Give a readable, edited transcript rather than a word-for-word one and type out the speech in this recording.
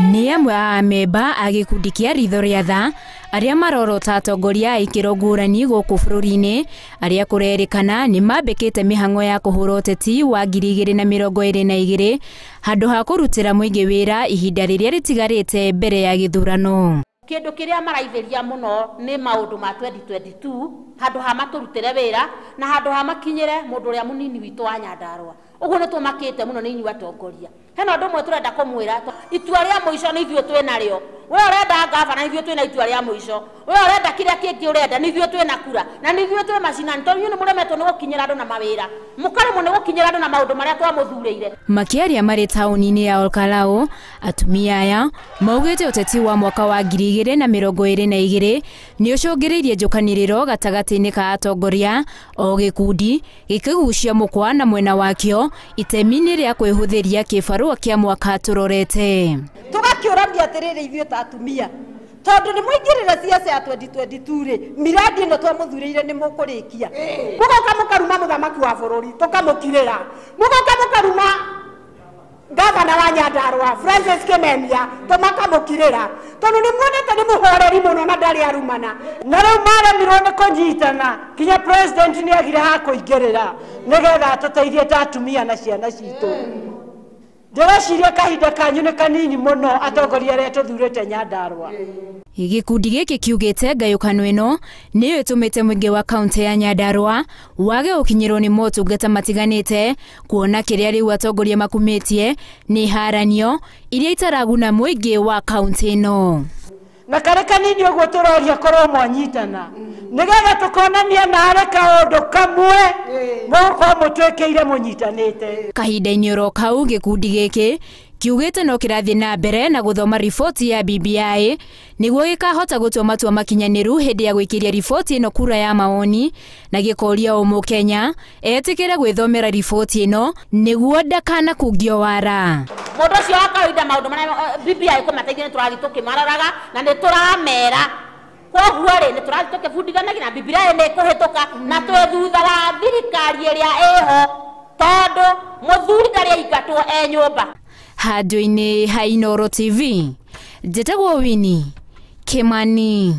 Nĩ amwe a amemba a gĩkundi kĩa Ritho rĩa Tha arĩa marorota atongoria a ikĩro ngũrani gũkũ bũrũri-inĩ arĩa kũrerĩkana nĩ mambĩkĩte mĩhang'o ya kũhũra ũteti wa 2022 handũ ha kũrutĩra mũingĩ wĩra ihinda rĩrĩa rĩtigarĩte mbere ya gĩthurano. Kĩndũ kĩrĩa maraithĩria mũno nĩ maũndũ ma 2022 handũ ha matũrutĩre wĩra na handũ ha makinyĩre mũndũ ũrĩa mũnini witũ wa Nyandarũa. Ũguo nĩ tũmakĩte mũno nĩ inyuĩ atongoria. Hena ũndũ ũmwe tũrenda kũmwĩra, itua rĩa mũico nĩ ithuĩ twĩ narĩo. We ũrenda gavana, ithuĩ twĩna itua rĩa mũico. We ũrenda kĩrĩa kĩngĩ ũrenda, nĩ ithuĩ twĩna kura na nĩ ithuĩ twĩ macinani, tondũ inyuĩ nĩ mũremetwo nĩ gũkinyĩra andũ na mawĩra, mũkaremwo nĩ gũkinyĩra andũ na maũndũ marĩa twamũthurĩire. Makĩaria marĩ taũni-inĩ ya Olkalou, atumia aya maugĩte ũteti wa mwaka wa 2022 nĩ ũcũngĩrĩirie njũkanĩrĩro gatagatĩ-inĩ ka atongoria o gĩkundi gĩkĩgucia mũkwa na mwena wakĩo itemi-inĩ rĩa kwĩhũthĩria kĩbarũa kĩa mwaka tũrorete. Tũgakĩũrania atĩrĩrĩ ithuĩ ta atumia, tondũ nĩ mũingĩrĩra siasa ya 2022 rĩ, miradi ĩno twamũthurĩire nĩ mũkũrĩkia. Mũgoka mũkaruma mũthamaki wa bũrũri tũkamũkirĩra, mũgoka mũkaruma gavana wa Nyandarũa Francis Kimemia tũmakamũkirĩra, tondũ nĩ muonete nĩ mũhoreri mũno na ndarĩ arumana. Na rĩu maremirwo nĩ kũnyitana kinya president nĩ agire ha kũingĩrĩra nĩgetha atũteithie ta atumia na ciana citũ. Ndĩreciria kahinda kanyu nĩ kanini mũno atongoria arĩa tũthurĩte Nyandarũa. Gĩkundi gĩkĩ kiugĩte ngayũkano ĩno nĩyo ĩtũmĩte mũingĩ wa kaunti ya Nyandarũa wage gũkinyĩrwo nĩ motungata matiganĩte, kuona kĩrĩa rĩu atongoria makumĩtie nĩ haranio iria itaraguna mũingĩ wa kaunti ĩno. Na karĩ kanini ũguo tũroria korwo mwanyitana nĩgetha tũkonania naarĩ kaũndũ kamwe mũgũkorwo mũtwĩkĩire mũnyitanĩte. Kahinda-inĩ oro kau gĩkundi gĩkĩ kiugĩte no kĩrathiĩ na mbere na gũthoma riboti ya BBI nĩguo gĩkahota gũtua matua makinyanĩru hĩndĩ ya gwĩkĩria riboti ĩno kura ya maoni, na gĩkoria o mũkenya etĩkĩre gwĩthomera riboti ĩno nĩguo ndakanakungio wara. Mũndũ ũcio wa kawaida maũndũ marĩa BBI kũmateithia nĩ tũrathiĩ tũkĩmaroraga na nĩ tũramera. Koguo rĩ, nĩ tũrathiĩ tũkĩbundithanagia na BBI nĩ ĩkũhĩtũka na twĩ thutha wa thirikari ĩrĩa ĩho, tondũ mũthuri ndarĩ aingatwo e nyũmba. Handũ-inĩ ha Inooro TV, njĩtagwo Winnie Kimani.